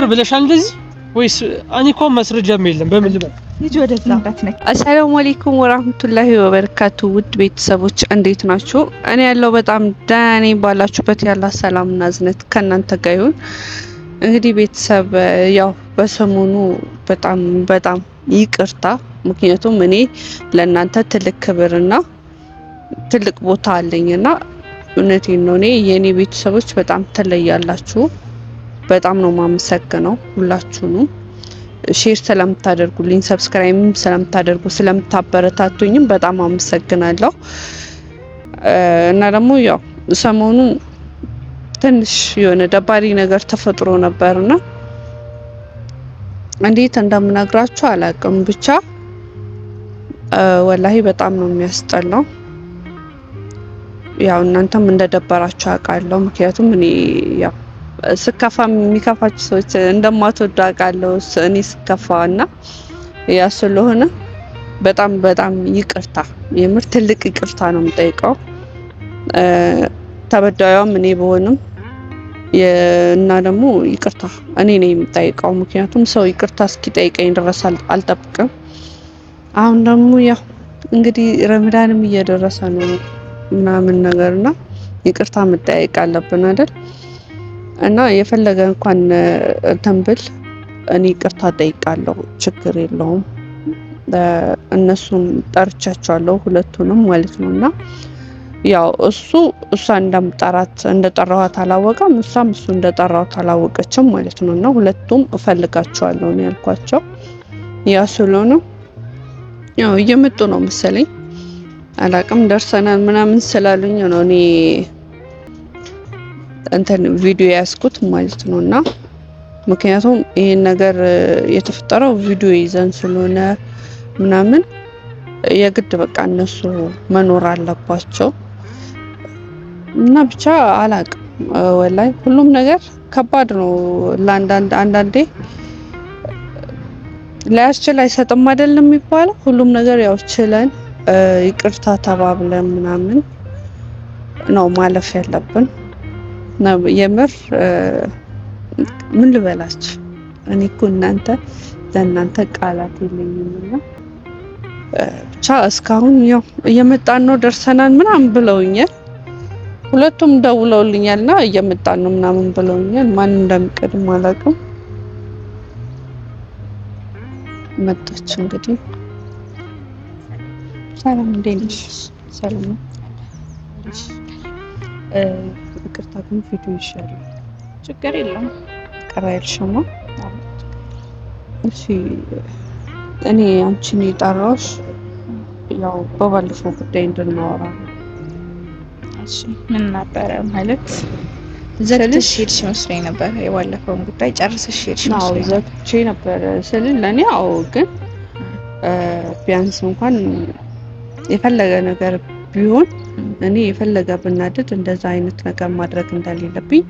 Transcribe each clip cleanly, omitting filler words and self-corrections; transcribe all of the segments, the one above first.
ብለሻል እንደዚህ ወይስ? እኔ እኮ ማስረጃም የለም። በምን ልበል? ልጅ ወደዛ እንዳትነኪ። አሰላሙ አለይኩም ወራህመቱላሂ ወበረካቱ። ውድ ቤተሰቦች እንዴት ናችሁ? እኔ ያለው በጣም ደህና ነኝ። ባላችሁበት ያላ ሰላምና እዝነት ከእናንተ ጋር ይሁን። እንግዲህ ቤተሰብ ያው በሰሞኑ በጣም በጣም ይቅርታ፣ ምክንያቱም እኔ ለእናንተ ትልቅ ክብርና ትልቅ ቦታ አለኝና እውነቴን ነው። እኔ የእኔ ቤተሰቦች በጣም ትለያላችሁ። በጣም ነው ማመሰግነው ሁላችሁንም share ስለምታደርጉልኝ subscribe ስለምታደርጉ ስለምታበረታቱኝም በጣም አመሰግናለሁ። እና ደግሞ ያው ሰሞኑ ትንሽ የሆነ ደባሪ ነገር ተፈጥሮ ነበርና እንዴት እንደምነግራችሁ አላውቅም። ብቻ ወላሂ በጣም ነው የሚያስጠላው። ያው እናንተም እንደደበራችሁ አውቃለሁ። ምክንያቱም እኔ ያው ስከፋ የሚከፋችሁ ሰዎች እንደማትወዱ አውቃለሁ። እኔ ስከፋ እና ያ ስለሆነ በጣም በጣም ይቅርታ፣ የምር ትልቅ ይቅርታ ነው የምጠይቀው። ተበዳዩም እኔ በሆንም እና ደግሞ ይቅርታ እኔ ነኝ የምጠይቀው። ምክንያቱም ሰው ይቅርታ እስኪጠይቀኝ ድረስ አልጠብቅም። አሁን ደግሞ ያው እንግዲህ ረመዳንም እየደረሰ ነው ምናምን ነገርና ይቅርታ መጠያየቅ አለብን አይደል? እና የፈለገ እንኳን እንትን ብል እኔ ይቅርታ ጠይቃለሁ፣ ችግር የለውም። እነሱን ጠርቻቸዋለሁ ሁለቱንም ማለት ነው። እና ያው እሱ እሷ እንደምጠራት እንደጠራኋት አላወቀም፣ እሷም እሱ እንደጠራኋት አላወቀችም ማለት ነው። እና ሁለቱም እፈልጋቸዋለሁ ነው ያልኳቸው። ያ ስለሆነ ያው እየመጡ ነው መሰለኝ፣ አላቅም፣ ደርሰናል ምናምን ስላሉኝ ነው እኔ እንትን ቪዲዮ ያዝኩት ማለት ነው። እና ምክንያቱም ይሄን ነገር የተፈጠረው ቪዲዮ ይዘን ስለሆነ ምናምን የግድ በቃ እነሱ መኖር አለባቸው። እና ብቻ አላቅም፣ ወላሂ ሁሉም ነገር ከባድ ነው። ለአንዳንድ አንዳንዴ ላያስችል አይሰጥም አይደለም የሚባለው። ሁሉም ነገር ያው ችለን ይቅርታ ተባብለን ምናምን ነው ማለፍ ያለብን። የምር ምን ልበላችሁ፣ እኔ እኮ እናንተ ለእናንተ ቃላት የለኝም። እና ብቻ እስካሁን ያው እየመጣን ነው ደርሰናል ምናምን ብለውኛል። ሁለቱም ደውለውልኛል እና እየመጣን ነው ምናምን ብለውኛል። ማን እንደሚቀድም አላውቅም። መጣች እንግዲህ። ሰላም፣ እንዴት ነሽ? ሰላም ነው። ይቅርታ ግን ቪዲዮ ይሻላል። ችግር የለውም። ቅር አይልሽማ? እሺ፣ እኔ አንቺን የጠራሁሽ ያው በባለፈው ጉዳይ እንድናወራ ነው። እሺ፣ ምን ነበረ ማለት? ዘግተሽ ሄድሽ መስሎኝ ነበር። የባለፈውን ጉዳይ ጨርሰሽ ሄድሽ መስሎኝ ነበር። ዘግቼ ነበር ስል ለእኔ አዎ፣ ግን ቢያንስ እንኳን የፈለገ ነገር ቢሆን እኔ የፈለገ ብናደድ እንደዛ አይነት ነገር ማድረግ እንደሌለብኝ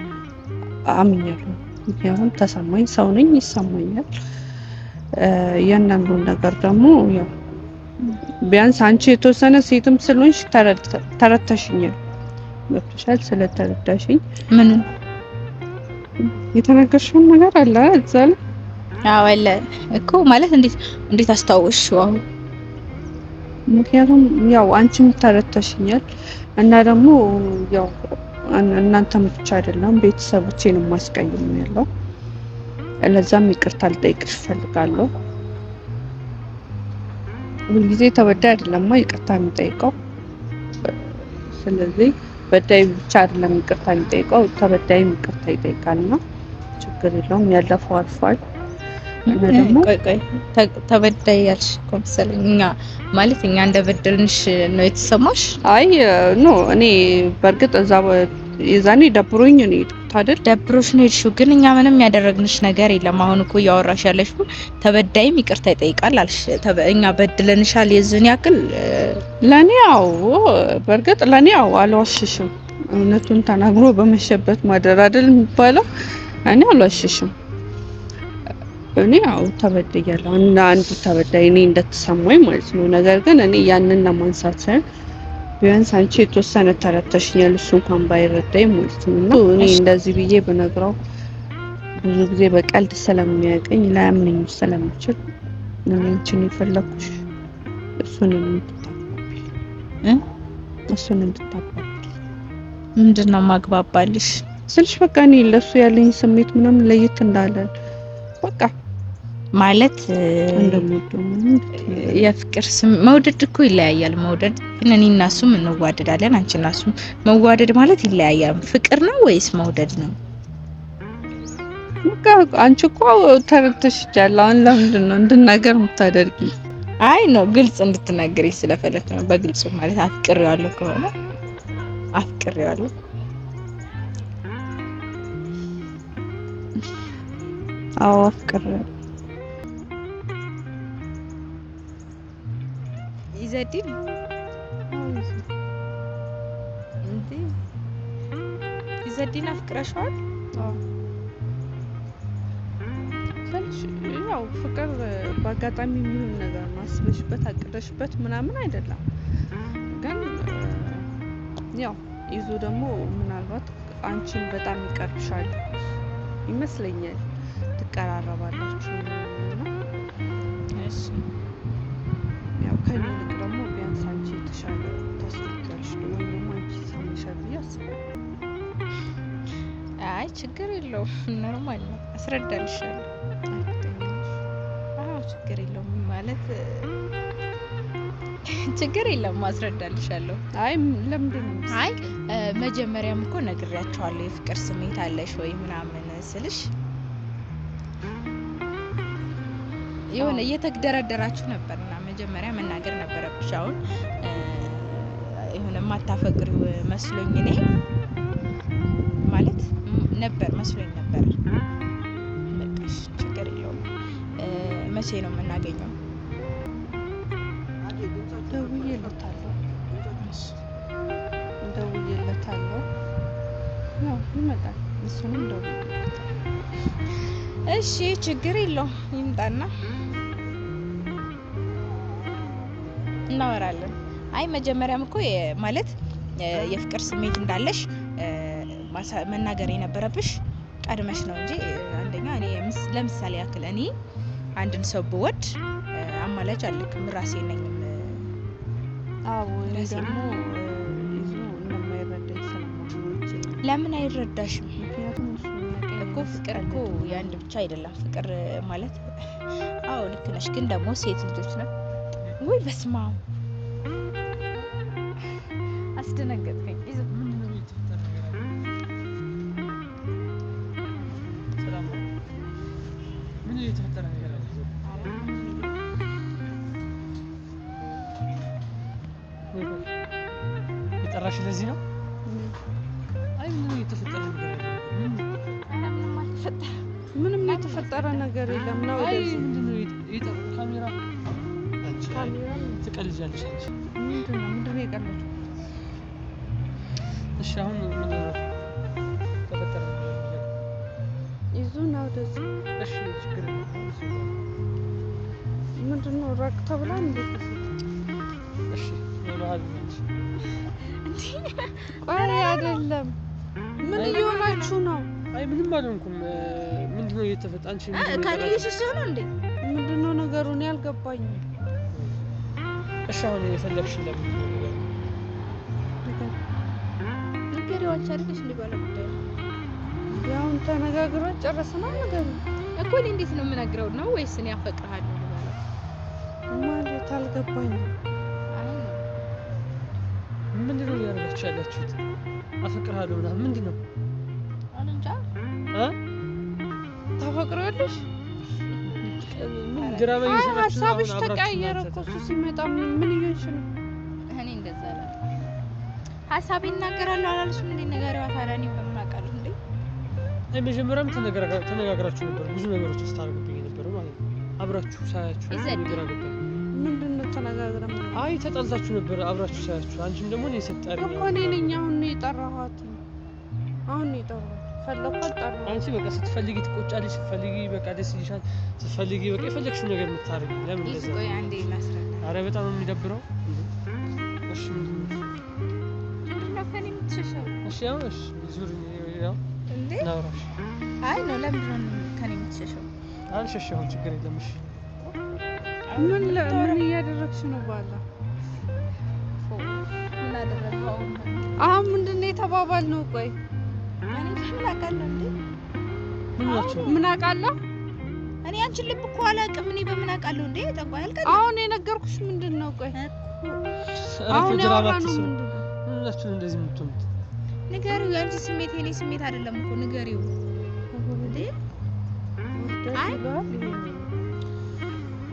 አምኛለሁ። ምክንያቱም ተሰማኝ፣ ሰው ነኝ፣ ይሰማኛል። እያንዳንዱን ነገር ደግሞ ያው ቢያንስ አንቺ የተወሰነ ሴትም ስለሆንሽ ተረድተሽኛል። ገብቶሻል። ስለተረዳሽኝ ምኑን የተናገርሽውን ነገር አለ እዛ ላይ? አዎ አለ እኮ። ማለት እንዴት እንዴት አስታወስሽው አሁን? ምክንያቱም ያው አንቺም ተረድተሽኛል እና ደግሞ ያው እናንተም ብቻ አይደለም ቤተሰቦቼን ማስቀይም ያለው፣ ለዛም ይቅርታ ልጠይቅሽ እፈልጋለሁ። ሁልጊዜ ተበዳይ አይደለማ ይቅርታ የሚጠይቀው። ስለዚህ በዳይ ብቻ አይደለም ይቅርታ የሚጠይቀው፣ ተበዳይም ይቅርታ ይጠይቃልና ችግር የለውም። ያለፈው አልፏል። እና ደግሞ ቆይ ቆይ፣ ተበዳይ ያልሽ እኮ መሰለኝ። እኛ ማለት እኛ እንደበደልንሽ ነው የተሰማሽ? አይ no፣ እኔ በእርግጥ እዛ የዛኔ ደብሮኝ ነው የሄድኩት አይደል? ደብሮሽ ነው የሄድሽው፣ ግን እኛ ምንም ያደረግንሽ ነገር የለም። አሁን እኮ እያወራሽ ያለሽው ተበዳይም ይቅርታ ይጠይቃል አልሽ። እኛ በድለንሻል የዚህን ያክል? ለኔ አዎ፣ በእርግጥ ለኔ አዎ፣ አልዋሽሽም። እውነቱን ተናግሮ በመሸበት ማደር አይደል የሚባለው? እኔ አልዋሽሽም። እኔ አዎ ተበድያለሁ፣ እና አንዱ ተበዳይ እኔ እንደተሰማኝ ማለት ነው። ነገር ግን እኔ ያንን ለማንሳት ሳይሆን ቢያንስ አንቺ የተወሰነ ተረድተሽኛል፣ እሱ እንኳን ባይረዳኝ ማለት ነው። እና እኔ እንደዚህ ብዬ ብነግረው ብዙ ጊዜ በቀልድ ስለሚያውቀኝ ላያምነኝ ስለሚችል ነው አንቺን የፈለኩሽ። እሱን እንድታባብል ምንድን ነው ማግባባልሽ ስልሽ በቃ እኔ ለሱ ያለኝ ስሜት ምናምን ለየት እንዳለ በቃ ማለት እንደምወደው የፍቅር መውደድ እኮ ይለያያል። መውደድ ግን እኔ እና እሱም እንዋደዳለን፣ አንቺ እና እሱም መዋደድ ማለት ይለያያል። ፍቅር ነው ወይስ መውደድ ነው? በቃ አንቺ እኮ ተረድተሽኛል። አሁን ለምንድን ነው እንድናገር የምታደርጊ? አይ ነው ግልጽ እንድትናገሪ ስለፈለኩ ነው። በግልጽ ማለት አፍቅሬዋለሁ ከሆነ አፍቅሬዋለሁ። አዎ አፍቅሬዋለሁ። ኢዘዲን እንዴ ኢዘዲን አፍቅረሽዋል? አዎ ስልሽ ያው ፍቅር በአጋጣሚ የሚሆን ነገር ነው። አስበሽበት አቅደሽበት ምናምን አይደለም። ግን ያው ይዞ ደግሞ ምናልባት አንቺን በጣም ይቀርብሻል ይመስለኛል። ትቀራረባላችሁ እና እሺ ያው ከኔ ይልቅ ደግሞ ቢያንስ አንቺ የተሻለ ታስረጃለሽ ወይም ደግሞ አንቺ ይሰማሻል ብዬ አስባለሁ። አይ ችግር የለውም normal ነው፣ አስረዳልሻለሁ። አዎ ችግር የለውም ማለት ችግር የለውም አስረዳልሻለሁ። አይ ለምንድን ነው? አይ መጀመሪያም እኮ ነግሬያቸዋለሁ የፍቅር ስሜት አለሽ ወይ ምናምን ስልሽ የሆነ እየተግደረደራችሁ ነበርና መጀመሪያ መናገር ነበረብሽ። አሁን የሆነ የማታፈቅሪው መስሎኝ እኔ ማለት ነበር መስሎኝ ነበር። በቃ እሺ ችግር የለውም። መቼ ነው የምናገኘው? ደውዬለታለሁ። ያው ይመጣል። እሱንም ደውዬለታለሁ። እሺ ችግር የለውም ይምጣና እናወራለን። አይ መጀመሪያም እኮ ማለት የፍቅር ስሜት እንዳለሽ መናገር የነበረብሽ ቀድመሽ ነው እንጂ አንደኛ እኔ ለምሳሌ ያክል እኔ አንድን ሰው ብወድ አማላጅ አልልክም፣ ራሴ ነኝ። አዎ ደግሞ ይዞ እንደማይረዳኝ ስለማውቅ ለምን አይረዳሽም? ምክንያቱም እሱ እኮ ፍቅር እኮ የአንድ ብቻ አይደለም። ፍቅር ማለት አዎ ልክ ነሽ፣ ግን ደግሞ ሴት ልጆች ነው ወይ በስመ አብ አስደነገጥከኝ። ምን የተፈጠረ ነገር አለ? የጠራሽ ለዚህ ነው? አይ ምን የተፈጠረ ነገር አለ? ምንም የተፈጠረ ነገር የለም ነው። አይ ምንድነው የጠራው? ካሜራ ትቀልጃለሽ አንቺ። ምንድነው የቀለድኩት? እሺ አሁን ምንድነው ተፈጠረ ነገር? ይዞ ነው ወደዚህ። እሺ ችግር የለም። ምንድነው ራቅ ተብላ እንዴ? እሺ የባህል ነች እንዴ? ቆይ አይደለም፣ ምን እየሆናችሁ ነው? አይ ምንም አልሆንኩም። ምንድነው የተፈጠረ? አንቺ ከኔ እየሸሸህ ነው እንዴ? ምንድነው ነገሩ? እኔ አልገባኝም። እሺ አሁን የፈለግሽ ለምን ንገሪው አልቻልሽ እንዴ? ባለ ጉዳይ ነው። ያውን ተነጋግረን ጨረስናል። ነገሩ እኮ እኔ እንዴት ነው የምነግረው ነው ወይስ እኔ አፈቅርሃለሁ ልበለው? ማለት አልገባኝም። ምንድነው እያደረጋችሁ ያላችሁት? አፈቅርሃለሁ ምናምን ምንድነው? እንጃ። ታፈቅሪዋለሽ? ምን ድራማ እየሰራችሁ ነው? ሀሳብሽ ተቀየረ እኮ እሱ ሲመጣ። ምን እየሆንሽ ነው? እኔ እንደዛ አላልኩም። ሀሳቤ እናገራለሁ አላልሽም እንዴ? ንገሪዋ ታዲያ። እኔ በምን አውቃለሁ እንዴ? አይ መጀመሪያም ተነጋግራችሁ ነበር። ብዙ ነገሮች ስታደርጉብኝ የነበረው ማለት ነው። አብራችሁ ሳያችሁ ግራ ገባኝ። ምንድነው ተነጋግረን? አይ ተጣልታችሁ ነበር አብራችሁ ሳያችሁ። አንቺም ደግሞ እኔ ስትጠሪኝ እኮ እኔ ነኝ አሁን ነው የጠራኋት። አሁን ነው የጠራኋት። ፈለኳት ጠራኋት። አንቺ በቃ ስትፈልጊ ትቆጫለሽ፣ ስትፈልጊ በቃ ደስ ይልሻል፣ ስትፈልጊ በቃ የፈለግሽው ነገር የምታደርጊ ለምን እንደዛ? ቆይ አንዴ ላስረዳ። ኧረ በጣም ነው የሚደብረው። እሺ ምንድነው ከእኔ የምትሸሸው? እሺ ያው እሺ ዙር ያው እንዴ? እናውራ። አይ ነው፣ ለምንድን ነው ከኔ የምትሸሸው? አልሸሸሁም፣ ችግር የለም። እሺ ምን ምን እያደረግሽ ነው? ባላ ምን አደረገው አሁን? አሁን ምንድን ነው የተባባልነው? ቆይ እኔ ምን አውቃለሁ እንዴ? ምን ናቸው? ምን አውቃለሁ? እኔ አንቺን ልብ እኮ አላውቅም። እኔ በምን አውቃለሁ እንዴ? ጠንቋይ አልቀለም አሁን የነገርኩሽ ምንድን ነው? ቆይ ኧረ አሁን ድራማ ያወራነው አትስሩ። ምንድን ነው? ምን ናችሁ እንደዚህ የምትሆኑት? ንገሪው። የአንቺ ስሜት የኔ ስሜት አይደለም እኮ ንገሪው እንዴ። አይ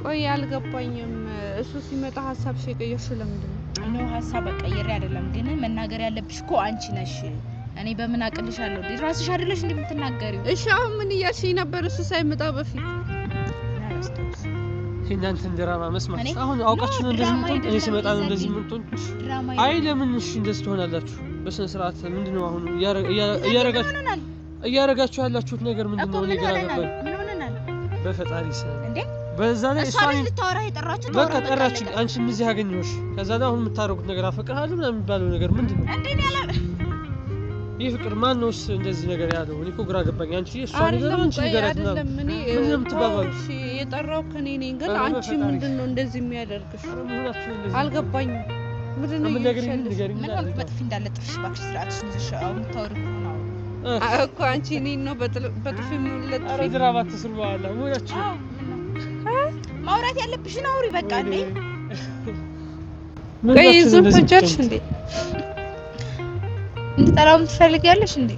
ቆይ አልገባኝም። እሱ ሲመጣ ሀሳብሽ የቀየርሽው ለምንድን ነው? ነው ሀሳብ ቀይሬ አይደለም፣ ግን መናገር ያለብሽ እኮ አንቺ ነሽ። እኔ በምን አቅልሻለሁ እንዴ? ራስሽ አይደለሽ እንዴ የምትናገሪው? እሺ አሁን ምን እያልሽኝ ነበር? እሱ ሳይመጣ በፊት አላስታውስም። የእናንተን ድራማ መስማት እኔ- አሁን አውቃችሁ ነው እንደዚህ ድራማ የምትሆኑት? እኔ አይደለም፣ ስመጣ ነው እንደዚህ ይዘልኝ። የምትሆኑት? ድራማ አይ ለምን እሺ እንደዚህ ትሆናላችሁ? በስነ ስርዓት ምንድነው አሁን ምን ሆነናል እያረጋችሁ ያላችሁት ነገር እኮ? ምንድነው? እኔ ምን ግራ ሆነናል? ገባኝ። ምን ሆነናል በፈጣሪ ስም እንዴ? በዛ ላይ እሷ እሷ ነች ልታወራ የጠራችሁ። በቃ ታወራ፣ ጠራችኝ። አንቺም እዚህ አገኘሁሽ። ከዛ ላይ አሁን የምታደርጉት ነገር አፈቅርሃለሁ ምናምን የሚባለው ነገር ምንድን ነው? እንዴ እኔ ይህ ፍቅር ማን ነውስ እንደዚህ ነገር ያለው? እኔ እኮ ግራ ገባኝ። አንቺ እሷ ነገር አይደለም አንቺ ቆይ ንገሪያት ምናምን አይደለም እኔ ምንድን ነው የምትባባሉት? እሺ የጠራው ከኔ ነኝ፣ ግን ኧረ አንቺ በፈጣሪ። ምንድን ነው እንደዚህ የሚያደርግሽ? ኧረ ምን ሆናችሁ ነው እንደዚህ? አልገባኝም። ምንድን ነው ምን እያልሽ ንገሪኝ፣ ያለሽው? ንገሪኝ። ምን ሆንክ? በጥፊ እንዳለጥፍሽ እባክሽ፣ ስርዓትሽን ይዘሽ አሁን የምታወሪው ከሆነ አውሪ። እኮ አንቺ እኔን ነው በጥፊ ኧረ የምትለጥፊ? ድራማ አትስሩ። በኋላ ምን ሆናችሁ ነው? አዎ፣ ምን ነው ማውራት ያለብሽን አውሪ በቃ። እንዴ ምን ቆይ ሆናችሁ ነው ዝም እንደዚህ ፈጀርሽ የምትሆኑት? እንዴ? እንድጠላውም ትፈልጊያለሽ እንዴ?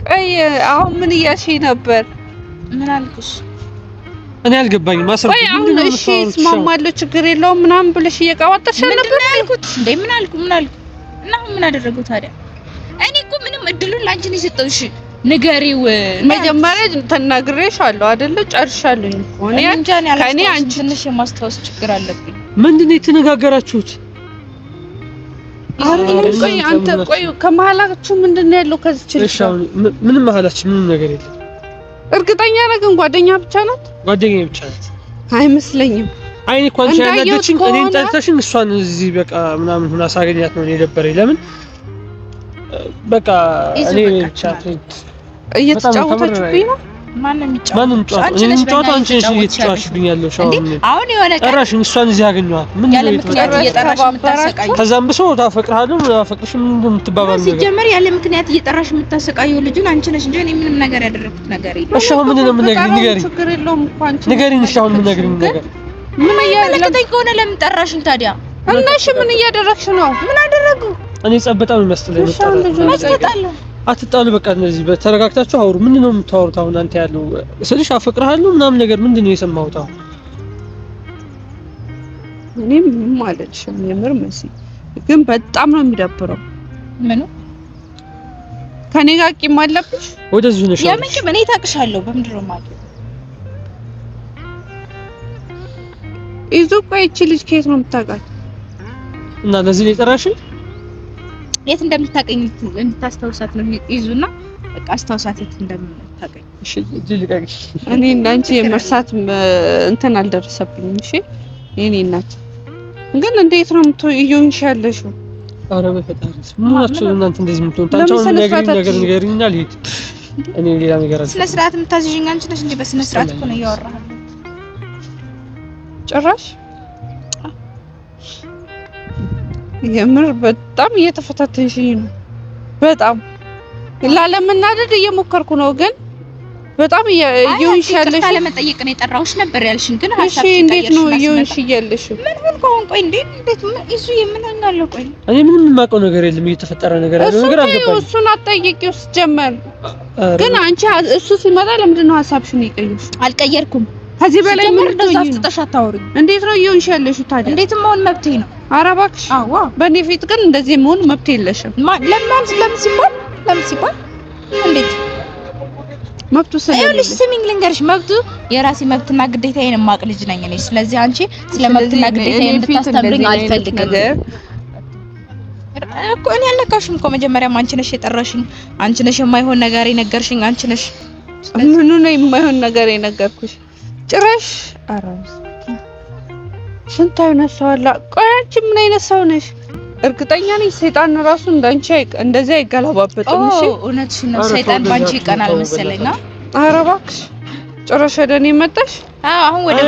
ቆይ አሁን ምን እያልሽኝ ነበር? ምን አልኩሽ? እኔ አልገባኝም። አስረዱኝ። ቆይ አሁን ምንድን ነው እሺ የምታወሩት? እስማማለሁ ችግር የለውም ምናምን ብለሽ እየቀባጠርሽ ምንድን ነበር። ነው ያልኩት እንዴ? ምን አልኩ? ምን አልኩ? እና አሁን ምን አደረገው ታዲያ? እኔ እኮ ምንም እድሉን ለአንቺ ነው የሰጠሁሽ። ንገሪው። መጀመሪያ ተናግሬሻለሁ አይደለ? ጨርሻለሁኝ እኮ እኔ እንጃ እኔ ከእኔ አላስታውስም። አንቺ ትንሽ የማስታወስ ችግር አለብኝ። ምንድን ነው የተነጋገራችሁት? አይደለም። ቆይ አንተ ቆይ ከመሀላችሁ ምንድን ነው ያለው? ከዚች ልጅ እሺ ጋር? አሁን ምንም መሀላችን ምንም ነገር የለም። እርግጠኛ ነህ ግን ጓደኛ ብቻ ናት? ጓደኛዬ ብቻ ናት። አይመስለኝም። አይ እኔ እኮ አንቺ እንዳየሁት ያናደድሽኝ እኔን ከሆነ- ጠርተሽኝ እሷን እዚህ በቃ ምናምን ሁና ሳገኛት ነው እኔ የደበረኝ። ለምን በቃ ይዙ እኔ በቃ ብቻ እየተጫወተችብኝ ነው። ማን ነው የሚጫወተው? ማንም ጨዋታ አንቺ እኔ ነሽ ጨዋታ በእኛ አንቺ ነሽ እየተጫወትሽ እየተጫወትሽብኝ ያለሽ እንዴ? አሁን አሁን የሆነ ቀን ጠራሽኝ፣ እሷን እዚህ አገኘኋት። ምንድን ያለ ነው ምክንያት የተፈጠረው? እየጠራሽ የምታሰቃዩ ከዛም ብሶ ታፈቅርሃለሁ አፈቅርሽም የምትባባሉ ነገር ሲጀመር ያለ ምክንያት እየጠራሽ የምታሰቃየው ልጁን አንቺ ነሽ እንጂ እኔ ምንም ነገር ያደረኩት ነገር የለም። እሺ አሁን ምንድን ነው የምትነግሪኝ? በጣም ንገሪኝ፣ ችግር የለውም እኮ አንቺ ንገሪኝ። እሺ አሁን የምትነግሪኝ ነገር ምን እያለ መለከተኝ ከሆነ ለምን ጠራሽኝ ታዲያ? እና እሺ ምን እያደረግሽ ነው? ምን አደረጉ? እኔ ጸብ በጣም የሚያስጠላኝ እሺ አሁን መጣላት ልጁን ምናምን ነገር። መስጠጣለሁ አትጣሉ፣ በቃ እነዚህ ተረጋግታችሁ አውሩ። ምንድን ነው የምታወሩት አሁን? አንተ ያለው ስልሽ አፈቅርሃለሁ ምናምን ነገር ምንድን ነው የሰማሁት አሁን? እኔ ምንም አልልሽም። የምር መሲ ግን በጣም ነው የሚደብረው። ምኑ ከኔ ጋር ቂም አለብሽ? ወደዚሁ ነሽ አሁን። የምን ቂም? እኔ ታውቅሻለሁ። በምንድን ነው የማውቀው? ይዙ ቆይ ይቺ ልጅ ከየት ነው የምታውቃት? እና ለዚህ ነው የጠራሽኝ? የት እንደምታውቀኝ እንድታስታውሳት ነው ይዙና በቃ አስታውሳት የት እንደምታውቀኝ። እሺ እጅ ልቀቅሽ። እኔ እንዳንቺ የመርሳት እንትን አልደረሰብኝም። እሺ የኔ እናት ግን እንዴት ነው እየሆንሽ ያለሽው? ኧረ በፈጣሪ ስም ምን ሆናችሁ ነው እናንተ እንደዚህ የምትሆኑት? አንቺ ለምን አሁን ስነ የምትነግሪኝ ስርዓት ነገር ንገሪኝና ልሂድ። እኔ ሌላ ነገር ስነ ስርዓት የምታዝዥኝ አንቺ ነሽ እንጂ በስነ ስርዓት እኮ ነው እያወራህ ያለሁት። ጭራሽ የምር በጣም እየተፈታተንሽኝ ነው። በጣም ላለመናደድ እየሞከርኩ ነው፣ ግን በጣም እየሆንሽ ይቅርታ ያለሽው። ለመጠየቅ ነው የጠራሁሽ ነበር ያልሽኝ፣ ግን እሺ ሀሳብ እንዴት ነው እየሆንሽ እያለሽው? ምን ሆንኩ አሁን? ቆይ እንዴ እንዴት ይዙ የምን ሆናለሁ? ቆይ እኔ ምንም የማውቀው ነገር የለም። እየተፈጠረ ነገር ያለው እሱን ነገር ተይው፣ አልገባኝም። እሱን አትጠይቂው ሲጀመር። ኧረ ግን አንቺ እሱ ሲመጣ ለምንድን ነው ሀሳብሽን የቀየርሽው? አልቀየርኩም። ከዚህ በላይ ምን ሲጀመር እንደዛ ልትሆኚ ነው? አፍጥጠሽ አታውሪኝ። እንዴት ነው እየሆንሽ ያለሽው ታዲያ? እንዴትም መሆን መብቴ ነው። ኧረ እባክሽ አዎ በእኔ ፊት ግን እንደዚህ መሆን መብት የለሽም። ለምን ሲባል ለምን ሲባል እንዴት መብቱ ይኸውልሽ ስለሌለሽ ስሚኝ ልንገርሽ፣ መብቱ የራሴ መብትና ግዴታዬን የማውቅ ልጅ ነኝ እኔ። ስለዚህ አንቺ ስለ መብትና ግዴታዬን እንድታስተምሪኝ አልፈልግም ነገር እኮ። እኔ አልነካሽም እኮ መጀመሪያም አንቺ ነሽ የጠራሽኝ፣ አንቺ ነሽ የማይሆን ነገር የነገርሽኝ፣ አንቺ ነሽ። ምኑ ነው የማይሆን ነገር የነገርኩሽ? ጭራሽ ኧረ ስንት አይነት ሰው አለ። ቆይ አንቺ ምን አይነት ሰው ነሽ? እርግጠኛ ነኝ ሰይጣን ራሱ እንዳንቺ እንደዚህ አይገለባበጥም። እሺ እውነትሽን ነው። ሰይጣን ባንቺ ይቀናል መሰለኝ። ኧረ እባክሽ ጭራሽ ወደ እኔ መጣሽ። አዎ አሁን ወደ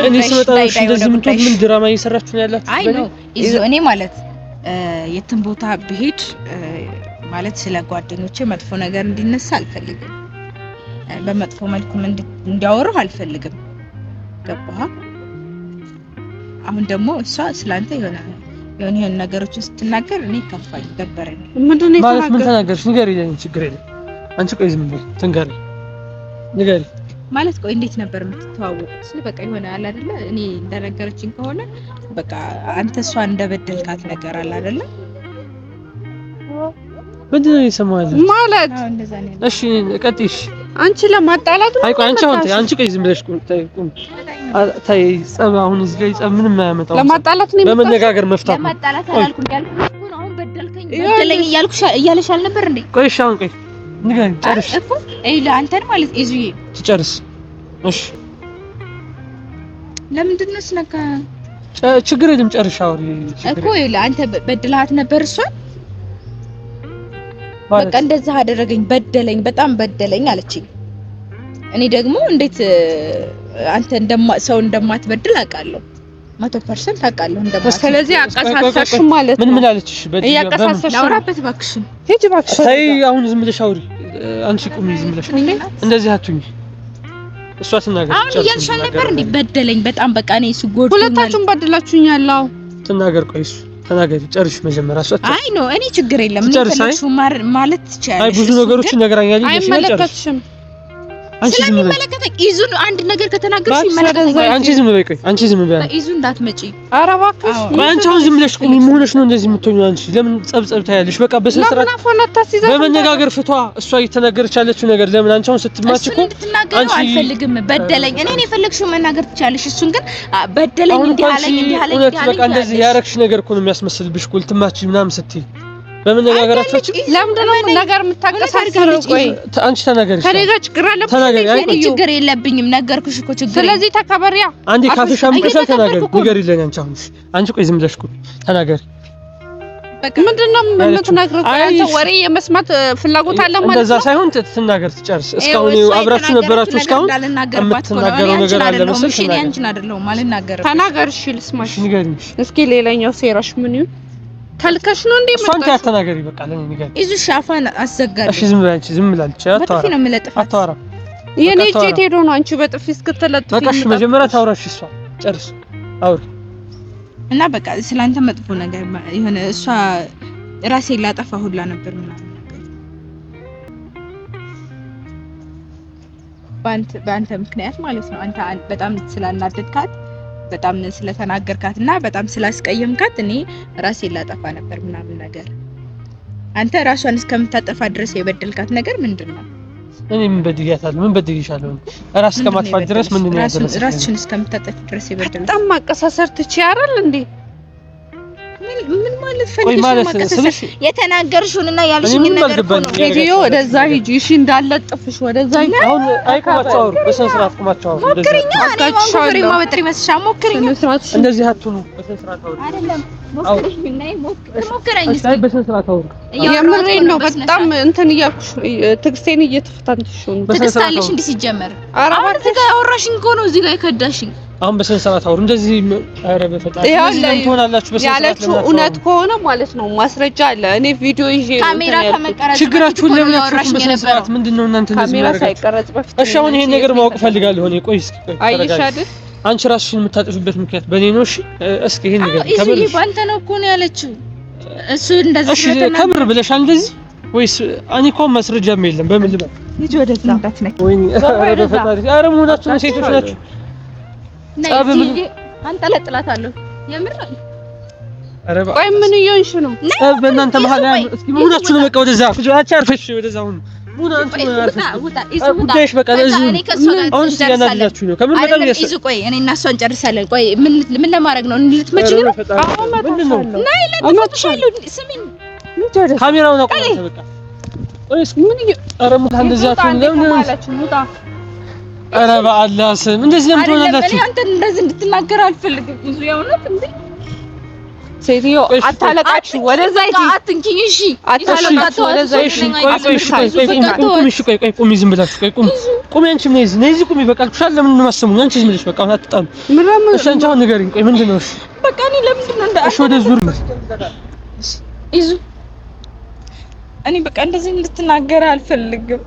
ጉዳይሽ እንደዚህ ምን ድራማ እየሰራችሁ ነው ያላችሁ? አይ ነው ይዞ እኔ ማለት የትም ቦታ ብሄድ ማለት ስለ ጓደኞቼ መጥፎ ነገር እንዲነሳ አልፈልግም። በመጥፎ መልኩም እንዲያወሩ አልፈልግም። ገባህ? አሁን ደግሞ እሷ ስላንተ የሆነ የሆነ ነገሮችን ስትናገር እኔ ከፋኝ፣ ደበረኝ። ምንድን ነው ማለት? ምን ተናገርሽ? ንገሪ። ችግር የለም። አንቺ ቆይ ዝም በይ፣ ትንገሪ፣ ንገሪ ማለት ቆይ እንዴት ነበር የምትተዋወቁት? ስል በቃ የሆነ አለ አይደለ? እኔ እንደነገረችኝ ከሆነ በቃ አንተ እሷን እንደበደልካት ነገር አለ አይደለ? ምንድን ነው የሰማሁት ማለት? እሺ ቀጥይ። አንቺ ለማጣላት ነው። አይ ቆይ አንቺ አሁን አንቺ ቆይ ዝም ብለሽ ቁም፣ ቁም። ተይ ጸብ፣ አሁን እዚህ ላይ ጸብ ምንም አያመጣው። ለማጣላት ነው፣ በመነጋገር መፍታት ነው። ለማጣላት አላልኩም ያልኩሽ እኮ ነው። አሁን በደልከኝ በደለኝ እያልኩሽ እያለሽ አልነበር እንዴ? ቆይ እሺ አሁን ቆይ ንገሪኝ፣ ጨርሽ እኮ አንተን ማለት ይዙዬ ትጨርስ። እሺ ለምንድን ነው ስነካ? ችግር የለም ጨርሽ። አውሪ እኮ ይኸውልህ አንተ በድልሃት ነበር እሷን በቃ እንደዛ አደረገኝ፣ በደለኝ፣ በጣም በደለኝ አለችኝ። እኔ ደግሞ እንዴት አንተ ሰው እንደማትበድል አውቃለሁ፣ 100% አውቃለሁ እንደማትበድል። ስለዚህ አቀሳሰርሽ ማለት ነው። ምን ምን አለችሽ? እያቀሳሰርሽ ላውራበት እባክሽን፣ ሂጂ እባክሽ። ተይ አሁን ዝም ብለሽ አውሪ። አንቺ ቁሚ ዝም ብለሽ እንደዚህ አትሁኚ። እሷ ትናገር። አሁን እያልሽ አልነበር እንዴ? በደለኝ በጣም በቃ እኔ እሱ ጎድቶኛል። ሁለታችሁም በድላችሁኛል። አዎ ትናገር። ቆይ እሱ ተናገሪ፣ ጨርሽ መጀመሪያ። እሷ አይ ነው እኔ ችግር የለም እኔ ፈለግሽው ማለት ትችያለሽ። አይ ብዙ ነገሮችን ነግራኛለች። አይመለከትሽም። ስለሚመለከተኝ ይዙን አንድ ነገር ከተናገርሽ ይመለከተኛል። አንቺ ዝም በይ፣ ቆይ አንቺ ዝም በይ። ይዙ እንዳትመጪ። ኧረ እባክሽ ቆይ አንቺ አሁን ዝም ብለሽ ቁሚ። ምን ሆነሽ ነው እንደዚህ የምትሆኚው? አንቺ ለምን ጸብ ጸብ ታያለሽ? በቃ በስነ ስርዓት በመነጋገር ፍቷ። እሷ እየተናገረች ያለችው ነገር ለምን አንቺ አሁን ስትማች እኮ እንድትናገሪው አልፈልግም። በደለኝ። እኔን የፈለግሽው መናገር ትችያለሽ። እሱን ግን በደለኝ፣ እንዲህ አለኝ፣ እንዲህ አለኝ፣ እንዲህ አለኝ። በቃ እንደዚህ ያረግሽ ነገር እኮ ነው የሚያስመስልብሽ እኮ ልትማች ምናምን ስትይ በመነጋገራችሁ ለምንድን ነው ነገር የምታቀሳስረው? ቆይ አንቺ ተናገሪ። ከእኔ ጋር ችግር አለብሽ? ተናገሪ። እኔ ችግር የለብኝም፣ ነገርኩሽ እኮ ችግር። ስለዚህ ተከበሪያ። አንዴ ካፍሽ አምጥተሽ ተናገሪ፣ ንገሪልኝ። አንቺ አሁን አንቺ ቆይ ዝም ብለሽ እኮ ተናገሪ። ምንድን ነው የምትነግረው? አንተ ወሬ የመስማት ፍላጎት አለ ማለት ነው። እንደዛ ሳይሆን ትናገር፣ ትጨርስ። እስካሁን አብራችሁ ነበራችሁ። እስካሁን የምትናገረው ነገር አለ መሰለሽ። እኔ አንቺን አይደለሁም አልናገርም። ተናገር። እሺ ልስማሽ። ንገሪኝ እስኪ። ሌላኛው ሴራሽ ምን ይሁን? ተልከሽ ነው እንዴ? እሷን ተናገሪ። በቃ ለኔ ንገሪ። ይዙሽ አፏን አዘጋሪ። እሺ ዝም በይ አንቺ፣ ዝም ብላለች። በጥፊ ነው የምለጥፋት። አታወራም። የኔ እጄ ሄዶ ነው አንቺ በጥፊ እስክትለጥፊ። በቃ እሺ መጀመሪያ ታውራሽ እሷ ጨርስ፣ አውሪ እና በቃ ስላንተ መጥፎ ነገር የሆነ እሷ ራሴን ላጠፋ ሁላ ነበር ምናምን ነገር በአንተ ምክንያት ማለት ነው። አንተ በጣም ስላናደድካት በጣም ስለተናገርካት እና በጣም ስላስቀየምካት እኔ ራሴን ላጠፋ ነበር ምናምን ነገር። አንተ ራሷን እስከምታጠፋ ድረስ የበደልካት ነገር ምንድን ነው? እኔ ምን በድያታለሁ? ምን በድዬሻለሁ? ራስ እስከማጥፋት ድረስ ምንድን ነው ያደረሰሽ? ራስሽን እስከምታጠፊ ድረስ የበደልካት በጣም ማቀሳሰር ትችያለሽ እንዴ? ምን ማለት ፈልገሽ ነው? ማቀሳሰር የተናገርሽውንና ያልሽኝን ነገር እኮ ነው። ቪዲዮ ወደዛ ሂጂ እሺ፣ እንዳለጥፍሽ ወደዛ ሂጂ። አሁን አይ ቁማችሁ አውሩ፣ በስነ ስርዓት ቁማችሁ አውሩ። ሞክሪኛ። እኔ ሞክሪ ማበጥሪ መስሻ ሞክሪኛ። እንደዚህ አትሁኑ፣ በስነ ስርዓት አውሩ። አይደለም ሞክሪኝ፣ ነይ ሞክረኝ እስኪ። በስነ ስርዓት አውሩ። የምሬን ነው። በጣም እንትን እያልኩሽ ትዕግስቴን እየተፈታንሽ ነው። ትዕግስት አለሽ እንዲህ ሲጀመር። አሁን እዚህ ጋር ያወራሽኝ እኮ ነው፣ እዚህ ላይ ከዳሽኝ። አሁን በስነ ስርዓት አውሩ። እንደዚህ ኧረ በፈጣሪ ትሆናላችሁ። በስነ ስርዓት ያለችው እውነት ከሆነ ማለት ነው ማስረጃ አለ። እኔ ቪዲዮ ይዤ ነው ካሜራ ከመቀረጽ ችግራችሁን ለምን አትፈቱም? በስነ ስርዓት ምንድን ነው እናንተ እንደዚህ ካሜራ ሳይቀረጽ በፊት። እሺ አሁን ይሄን ነገር ማወቅ እፈልጋለሁ እኔ። ቆይ እስኪ ቆይ አየሽ አይደል? አንቺ ራስሽን የምታጠፊበት ምክንያት በእኔ ነው። እሺ እስኪ ይሄን ነገር ከምር ባንተ ነው እኮ ነው ያለችው። እሱ እንደዚህ እሺ ከምር ብለሻል እንደዚህ ወይስ? እኔ እኮ ማስረጃም የለም። በምን ልበል? ሂጂ ወደዛ እንዳትነኪ። ወይኔ ኧረ በፈጣሪ ኧረ መሆናችሁ ነው ሴቶች ናችሁ። አንጠለጥላታለሁ። የምር ቆይ ምን እየሆንሽ ነው? በእናንተ መሀል እስኪ መሆናችሁ ነው። በቃ ወደዛ አንቺ አርፈሽ ወደዛ ሁኑ። ጉዳይሽ በቃ እዚሁ አሁን እስኪ እያናደዳችሁ ነው። ከምር በጣም ይዙ። ቆይ እኔ እና እሷ እንጨርሳለን። ቆይ ምን ምን ለማድረግ ነው? ልትመጪኝ ነው? ነይ እለጥፍሻለሁ። ስሚኝ፣ ካሜራውን አቁም። በቃ ቆይ እስኪ ምን ኧረ ሙታ እንደዚህ አትሁን። ለምን ኧረ በአላህ ስም እንደዚህ ለምን ትሆናላችሁ? እኔ አንተን እንደዚህ እንድትናገር አልፈልግም። ይዙ የእውነት እንዴ ሴትዮ አታለቃችሁ፣ ወደዛ ሂጂ፣ አትንኪኝ። እሺ አታለቃችሁ፣ ወደዛ ሂጂ። ቆይ ቆይ ቆይ ቁሚ፣ ዝም ብላችሁ ቆይ ቁሚ፣ ቁሚ። አንቺም ነይ እዚህ፣ ነይ እዚህ ቁሚ። በቃ አልኩሽ አይደል? ለምን ነው የማሰሙኝ? አንቺ ዝም ብለሽ በቃ አሁን አትጣሉ። እሺ አንቺ አሁን ንገሪኝ። ቆይ ምንድን ነው? እሺ በቃ እኔ ለምንድን ነው እንደ እሺ ወደ ዙር ይዙ እኔ በቃ እንደዚህ እንድትናገር አልፈልግም።